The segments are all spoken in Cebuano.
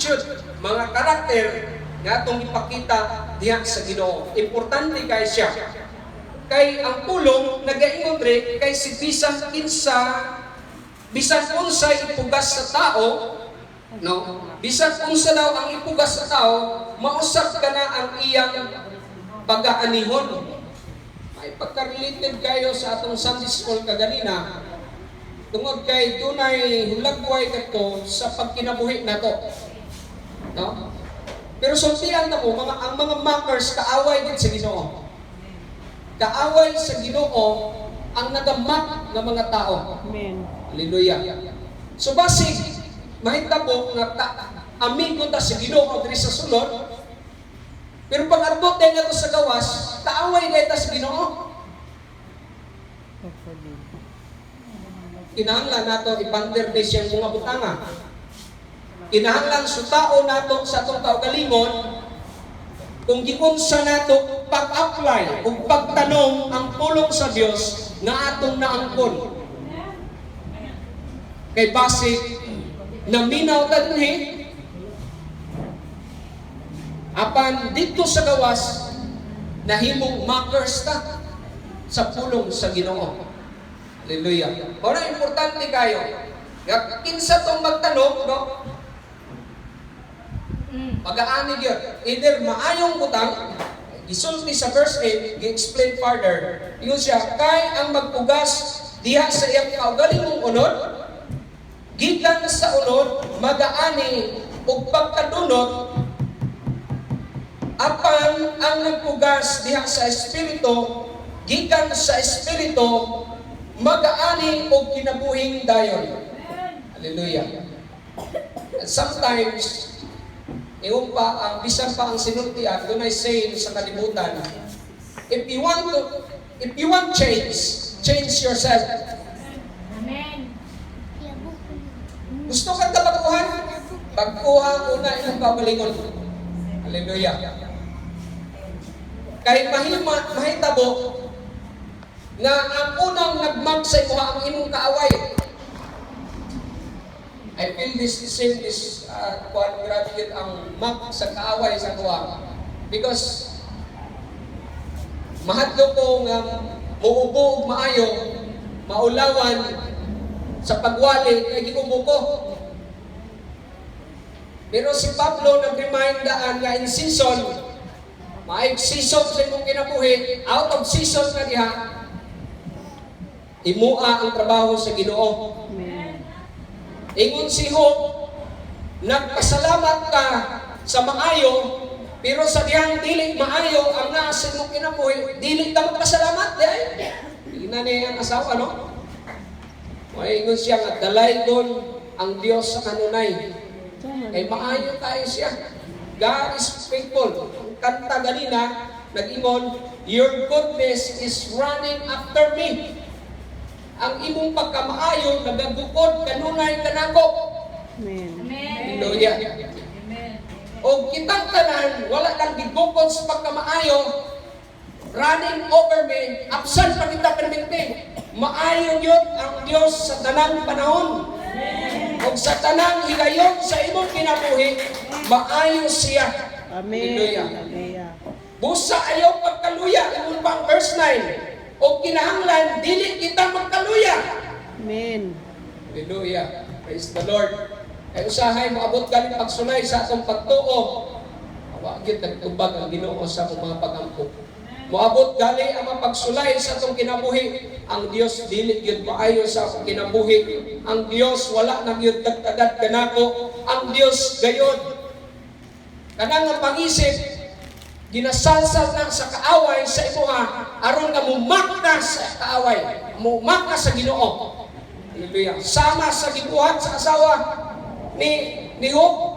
Attitude, mga karakter nga atong ipakita diha sa Ginoo. Importante kay siya. Kay ang pulong nagaingon diri kay si bisan kinsa, bisan unsay ipugas sa tao, no, bisan unsa daw ang ipugas sa tao, mausab kana ang iyang pagaanihon. May pagka-related kayo sa atong Sunday school kaganina tungod kay dunay hulagway kadto sa pagkinabuhi nato, no? Pero sultian na mo mga ang mga mockers, kaaway din sa Ginoo. Kaaway sa Ginoo ang nagamock ng mga tao. Amen. Hallelujah. So basig mahitabo nga ta, amigo ta sa Ginoo diri sa sulod, pero pag abot din nato sa gawas, kaaway gay ta sa Ginoo. God forbid. Kinahanglan nato ipander ni siyang mga butanga. Kinahanglan sutao nato sa atong kaugalingon kung giunsa nato pag-apply ug pagtanom ang pulong sa Dios nga atong naangkon. Kay basig naminaw ta dinhi, apan dito sa gawas nahimong mockers ta sa pulong sa Ginoo. Hallelujah. Ora importante kayo. Nga kinsa tong magtanom, no? Pagaani gyud. Either maayong butang, gisulti sa verse 8, gi-explain further. Ingon siya, kay ang magpugas diha sa iyang kaugalingong unod, gikan sa unod magaani og pagkadunot, apan ang nagpugas diha sa Espiritu, gikan sa Espiritu magaani og kinabuhing dayon. Hallelujah. And sometimes, ingon pa ang bisan pa ang sinultian, dunay saying sa kalibutan, if you want change, change yourself. Amen. Gusto kang kabaguhan? Bagkuha una imong kaugalingon. Hallelujah. Kay mahima mahitabo nga ang unang nagmock sa imuha ang imong kaaway. I feel this the same this kuan, grabe yun ang mock sa kaaway sa kuha. Because mahadlok ko nga muubo og maayo, maulawan sa pagwali kay giubo ko. Pero si Pablo nag-remind daan nga in season, maayong season sa imong kinabuhi, out of season ka diha, imua ang trabaho sa Ginoo. Amen. Ingon si Job, nagpasalamat ka sa maayo, pero sa dihang dili maayo ang naa sa imong kinabuhi, dili ka magpasalamat di ay. Ina niya ang asawa, no? May ingon siya nga dalaygon ang Dios sa kanunay. Kay maayo kayo siya. God is faithful. Ang kanta ganina, nag-ingon, "Your goodness is running after me." Ang imong pagkamaayo, nagagukod, kanunay kanako. Amen. Amen. Hallelujah. Amen. O kitang tanan, wala lang gigukod sa pagkamaayo, running over me, absent pa kita permente. Maayo yun ang Dios sa tanang panahon. O sa tanang higayon sa imong kinabuhi, maayo siya. Amen. Hallelujah. Hallelujah. Busa ayaw pagkaluya, ingon pa ang verse 9. O kinahanglan, dili kita magkaluya. Amen. Hallelujah. Praise the Lord. Kay usahay moabot ganing pagsulay sa atong pagtuo. Wa gyud nagtubag ang Ginoo sa akong mga pagampo. Moabot gali ang mga pagsulay sa atong kinabuhi. Ang Dios dili gyud maayo sa akong kinabuhi. Ang Dios wala na gyud nagtagad kanako. Ang Dios gayod. Kanang nga pangisip ginasalsal na sa kaaway sa imuha aron nga mumock ka sa kaaway, mumock ka sa Ginoo. Hallelujah. Sama sa gibuhat sa asawa ni Job.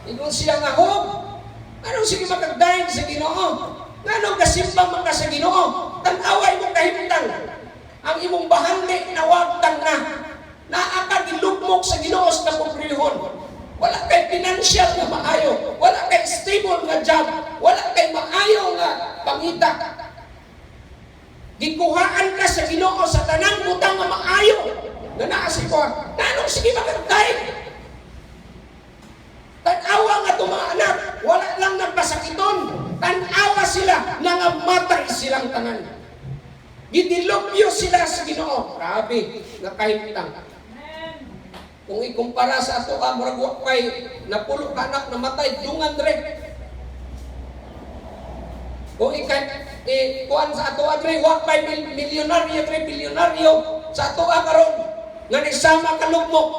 Ingon siya nga, "Job, anong sige makagdaig sa Ginoo? Nganong gasimbang man ka sa Ginoo? Tan-away mo kahimtang. Ang imong bahandi nawagtang na. Naa ka gilugmok sa Ginoo sa kapobrehon. Wala kay financial nga maayo, wala kay stable nga job, wala kay maayo nga pangita. Gikuhaan ka sa Ginoo sa tanang butang nga maayo nga naa sa imo. Nganong sige makagdaig? Tan-awa kasakiton. Tan-awa sila, nangamatay silang tanan. Gidilupyo sila sa Ginoo. Grabe, nakahimtang. Kung ikumpara sa ato ka, murag wa kay napulo ka anak namatay, dungan dre. Kung ika, eh, kuan sa ato dre, wa kay milyonaryo dre, bilyonaryo sa ato karon nga nisama kalugmok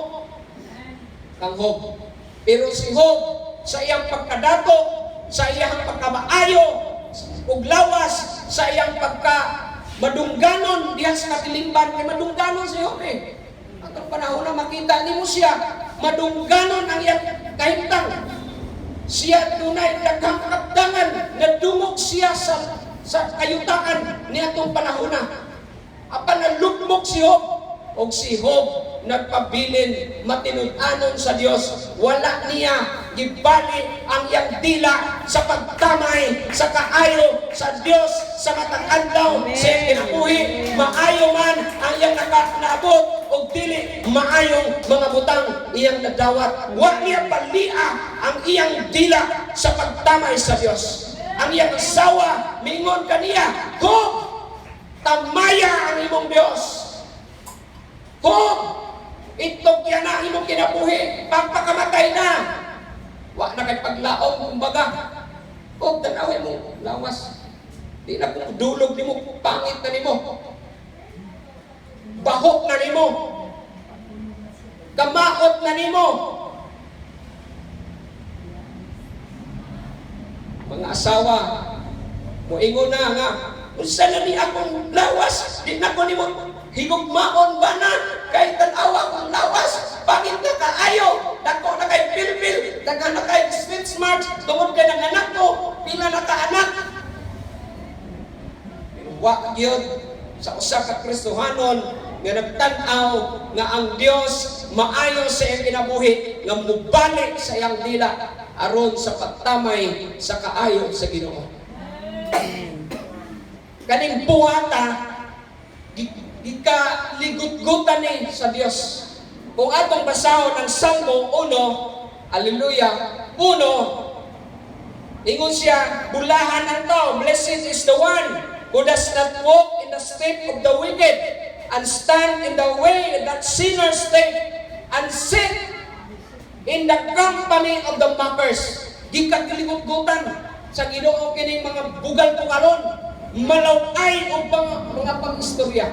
kang Job. Pero si Job, sa iyang pagkadato, sa iyang pagkamaayo, ug lawas, sa iyang pagka madungganon diha sa katilingban, kay madungganon si Job eh. Atong panahon na makita nimo siya, madungganon ang iyang kahimtang. Siya dunay daghang kapdangan, nadungog siya sa kayutaan niadtong panahon na. Apan nalugmok si Job, og si Job nagpabilin matinud-anon sa Dios. Wala niya gibali ang iyang dila sa pagtamay sa kaayo sa Dios sa matag adlaw sa iyang kinabuhi, maayo man ang iyang naabot og dili maayong mga butang iyang nadawat. Wa niya balia ang iyang dila sa pagtamay sa Dios. Ang iyang asawa mingon kaniya, "Job, tamaya ang imong Dios. Job, itlog yan na ang imong kinabuhi, pagpakamatay na." Wa na kay paglaom, kumbaga. Og tanawin mo, lawas. Di na kung dulog nimo, pangit na nimo. Bahok na nimo. Kamaot na nimo. Mga asawa, moingon na nga, "Unsa na ni akong lawas, di na ko nimo higugmaon ba na, kay tan-awa akong lawas, pangit na kaayo, dako na kay pilpil, daghan na kay stretch marks, tungod kay nanganak ko, pila na ka anak." Pero wa gyud sa usa ka Kristohanon nga nagtan-aw nga ang Dios maayo sa iyang kinabuhi nga mubalik sa iyang dila aron sa pagtamay sa kaayo sa Ginoo. Kaning buhata gika ligutgutan ni sa Dios. Kung atong basahon ang Salmo 1, hallelujah, 1, ingon siya, bulahan ang tao, blessed is the one who does not walk in the step of the wicked, and stand in the way that sinners take, and sit in the company of the mockers. Gikaligutgutan sa Ginoo kining mga bugal-bugalon, malaway og mga pang-istorya.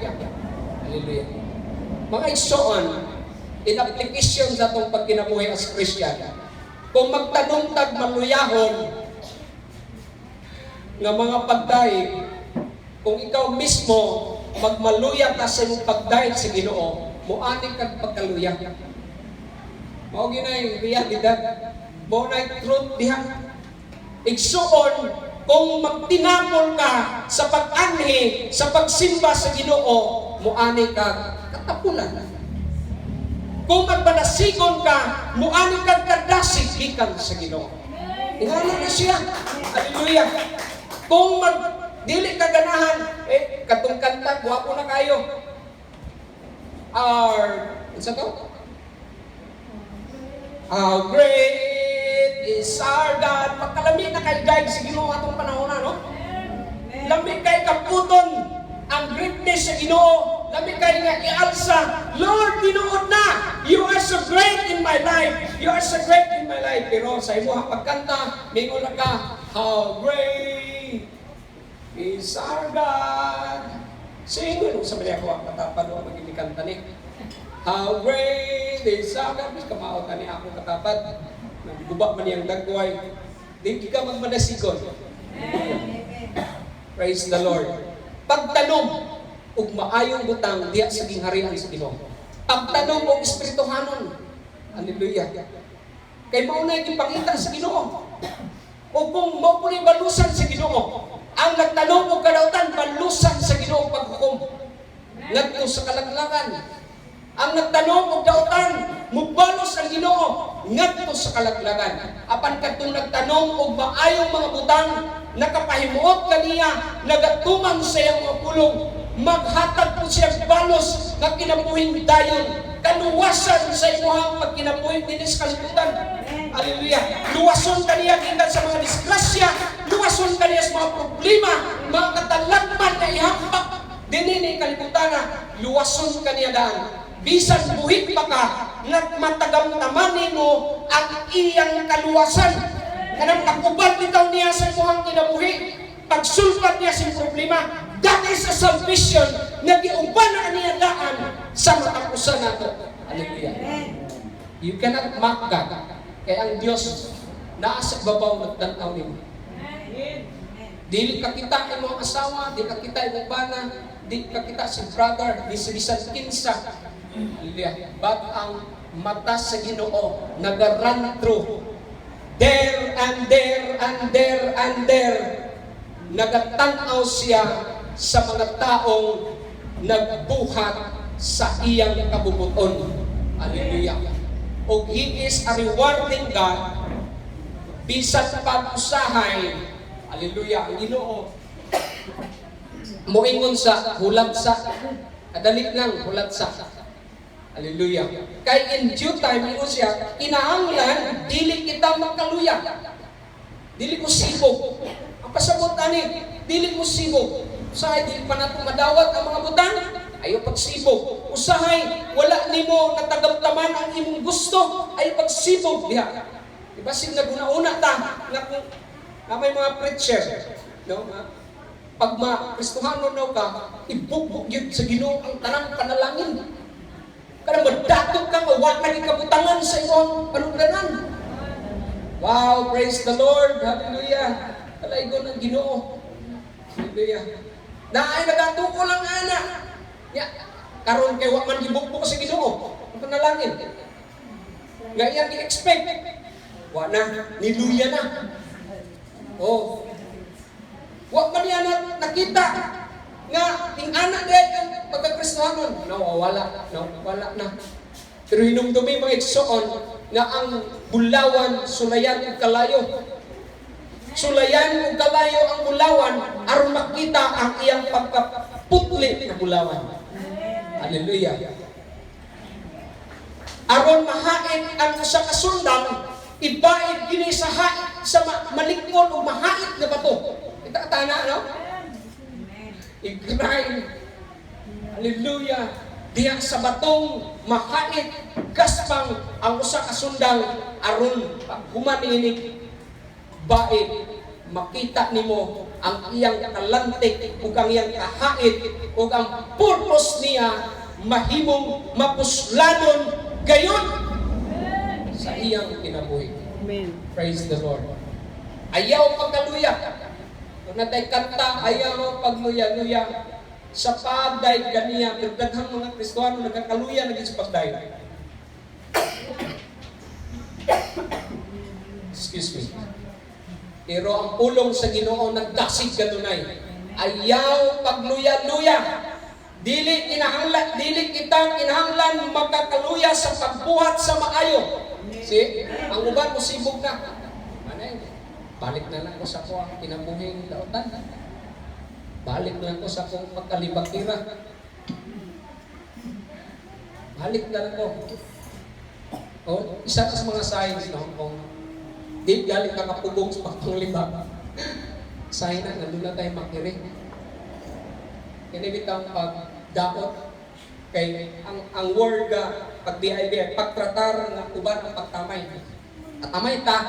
Hallelujah. Mga igsoon, in application sa atong pagkinabuhi as Christian, kung magtanom tag maluyahon nga mga pagdayeg, kung ikaw mismo magmaluya ka sa imong pagdayeg sa Ginoo, muani kag pagkaluya. Mao ginay realidad. Mao nay truth diha. Igsuon, kung magtinapol ka sa pag-anhi, sa pagsimba sa Ginoo, muani ka katapulan. Kung magpanasigon ka, muani kag kadasig gikan sa Ginoo. Ingana na siya. Hallelujah. Kung mag dili ka ganahan, eh, katong kanta, gwapo na kayo. Our, unsa to? How great is our God. Pagkalami na kay guide sa Ginoo atong panahon na, no? Lami kay kaputon ang greatness sa Ginoo. Lami kay nga ialsa. Lord, tinuod na. You are so great in my life. You are so great in my life. Pero sa imo pagkanta, mingon lang ka, "How great is our God." Singon sa mga ako ang katapad o magiging ni. How great is our God. Mas kamaot na ni ako katapad. Nagguba man niyang dagway. Di ka magmadasigon. Praise the Lord. Pagtanom og maayong butang diha sa gingharian sa Ginoo. Pagtanom og espirituhanon. Hallelujah. Kay mao na gipangita sa Ginoo. O kung mao po balusan sa Ginoo, ang nagtanom og kadautan balusan sa Ginoo paghukom ngadto sa kalaglagan. Ang nagtanom og dautan, mubalos ang Ginoo ngadto sa kalaglagan. Apan kadtong nagtanom og maayong mga butang, nakapahimuot kaniya, nagatuman sa iyang mga pulong, maghatag po siya balos nga kinabuhing dayon, kaluwasan sa imuhang pagkinabuhi dinhi sa kalibutan. Hallelujah. Luwason ka niya gikan sa mga disgrasya, luwason ka niya sa mga problema, mga katalagman na ihampak dinhi ni kalibutan, luwason ka niya daan. Bisan buhi pa ka, nga matagamtaman nimo ang iyang kaluwasan. Kanang pag-uban bitaw niya sa imong kinabuhi, pagsulpat niya sa problema, that is a salvation nga giuban na niya daan sa matapusan nato. Hallelujah. You cannot mock God. Kaya ang Diyos naa sa babaw, nagtanaw nimo. Dili ka kita imong asawa, di ka kita imong bana, di ka kita si brother, di si bisan kinsa. Hallelujah. But ang mata sa Ginoo naga-run through there and there and there and there. Nagatanaw siya sa mga taong nagbuhat sa iyang kabubuton. Hallelujah. Og He is a rewarding God bisan pag-usahay. Hallelujah. Ang Ginoo moingon sa hulat sa, kadali lang, hulat sa. Hallelujah. Kay in due time, ingon siya, kinahanglan dili kita makaluya. Dili ko sibog. Ang pasabot ani, dili mo sibog. Usahay dili pa nato madawat ang mga butang, ayo pagsibog. Usahay wala nimo natagamtaman ang imong gusto, ayo pagsibog diha. Diba sig naguna-una ta nga kung na may mga preacher, no? Nga, pag ma Kristohanon daw ka, ibugbog gyud sa Ginoo ang tanang panalangin. Kanang madatok ka nga wa na kabutangan sa imong panugdanan. Wow, praise the Lord. Hallelujah. Kalaygon ang Ginoo. Hallelujah. Naay nagatuko lang ana. Ya, karon kay wa man gibugbog sa Ginoo ang panalangin. Nga iyang gi-expect. Wa na, niluya na. Oh. Wa man niya na nakita nga ing-ana diay ang pagkakristohanon. No, wala. No, wala na. Pero hinumdumi, mga igsoon, nga ang bulawan sulayan og kalayo. Sulayan og kalayo ang bulawan aron makita ang iyang pagkaputli nga bulawan. Hallelujah. Aron mahait ang usa ka sundang, ibaid kini sa hait sa malikon o mahait nga bato. Kita tana, no? I-grind. Hallelujah. Diya sa batong mahait, gaspang ang usa ka sundang aron pag human ini bait, makita nimo ang iyang kalantik ug ang iyang kahait ug ang purpose niya mahimong mapuslanon gayon sa iyang kinabuhi. Amen. Praise the Lord. Ayaw pagkaluya. Kung natay kanta, ayaw pagluya-luya. Sa pagdayeg ganiya, pero daghang mga Kristohano nagkakaluya na sa pagdayeg. Excuse me. Pero ang pulong sa Ginoo nagdasig kanunay. Ayaw pagluya-luya. Dili kinahanglan, dili kita kinahanglan magkakaluya sa pagbuhat sa maayo. Si, ang uban mo sibog na. Anay, balik na lang ko sa ko ang kinabuhing dautan. Balik na lang ko sa akong pagkalibakira. Balik na lang ko. Oh, isa ka sa mga signs, no, kung di galing ka kapugong sa pagpanglibak. Sign na, nandun na tayo makiri. Kini bitang pagdaot kay ang word ga pag BIB pagtratar nga uban ang pagtamay. Atamay ta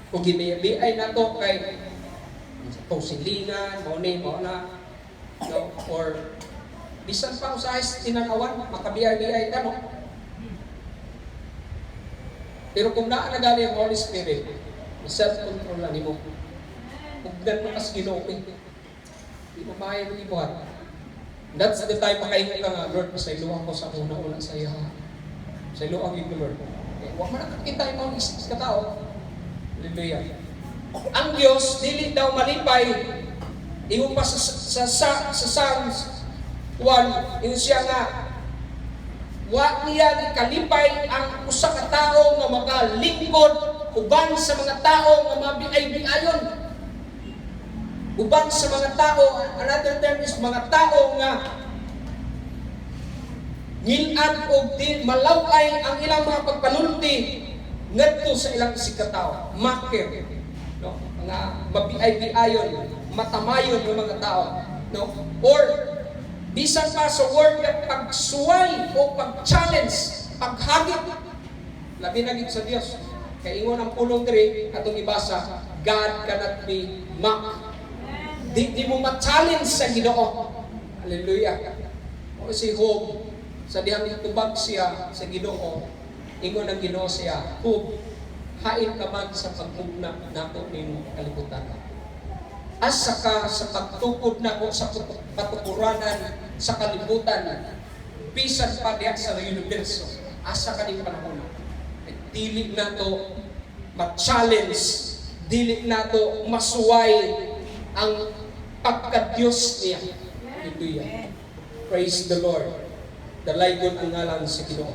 kung ginabi na to kay sa silingan, mao ni mao na, no, or bisan pa usahay sa tinanawan, makabiay-biay ka, no? Pero kung naa na gali ang Holy Spirit, self-control na nimo. Ugdan mo kas Ginoo eh. Di mo maayo ng ibuhat. That's the time makaingon ka nga, "Lord, pasayloan ko sa akong una sa iya. Pasayloan gyud ko, Lord." Eh, wa man nakakita yung mga isip ka tao. Hallelujah. Ang Diyos, dili daw malipay. Ingon pa sa Psalms 1, ingon siya nga, wa niya gikalipay ang usa ka tao nga makalingkod uban sa mga tao nga mabiay-biayon. Uban sa mga tao, another term is mga tao nga ngilad og di malaway ang ilang mga pagpanulti. ngadto sa ilang isigkatao, mocker, no? Mga mabiay-biayon, matamayon ng mga tao, no? Or bisan pa sa word nga pagsuway o pag-challenge, paghagit, labi na gid sa Dios. Kay ingon ang pulong diri atong ibasa, "God cannot be mocked." Di mo ma-challenge sa Ginoo. Hallelujah. O si Job, sa dihang tubag siya sa Ginoo, ingon ang Ginoo siya, "Job, hain ka man sa pagmugna nako ning kalibutan? Asa ka sa pagtukod nako sa katukuranan sa kalibutan, bisan pa diha sa universo? Asa ka ning panahon?" Eh, dili nato ma-challenge, dili nato masuway ang pagka-Diyos niya. Hallelujah. Praise the Lord. Dalaygon ang ngalan sa Ginoo.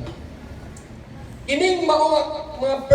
Ining mao ang mga verse